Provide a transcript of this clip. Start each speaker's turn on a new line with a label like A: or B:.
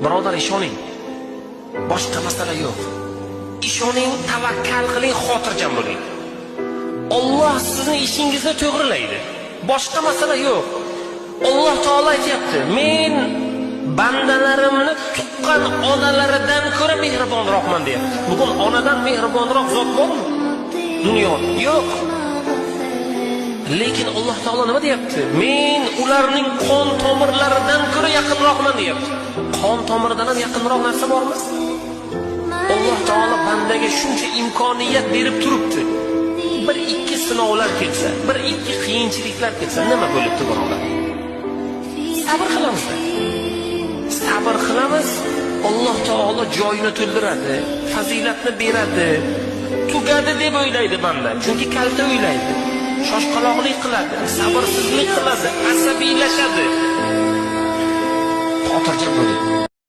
A: Birodar, ishoning. Boshqa masala yo'q. Ishoning, tavakkal qiling, xotirjam bo'ling. Alloh sizni ishingizni to'g'rilaydi. Boshqa masala yo'q. Alloh taolo aytayapti: "Men bandalarimni tuqqan onalaridan ko'ra mehribonroqman" deyapti. Bugun onadan mehribonroq zot bormi? Dunyoda yo'q. Lekin Alloh taolo nima deyapti? Men ularning qon tomirlaridan ko'ra yaqinroqman deyapti. Qon tomiridan ham yaqinroq narsa bormi? Alloh taolo bandaga shuncha imkoniyat berib turibdi. Bir ikki sinovlar kelsa, bir ikki qiyinchiliklar kelsa, nima bo'libdi birodar? Sabr qilamiz. Sabr qilamiz, Alloh taolo joyini to'ldiradi, fazilatni beradi. Tugadi deb o'ylaydi banda, chunki kalta o'ylaydi. Shoshqaloqlik qiladi, sabrsizlik qiladi, asabiylashadi. Xotirjam bo'ling.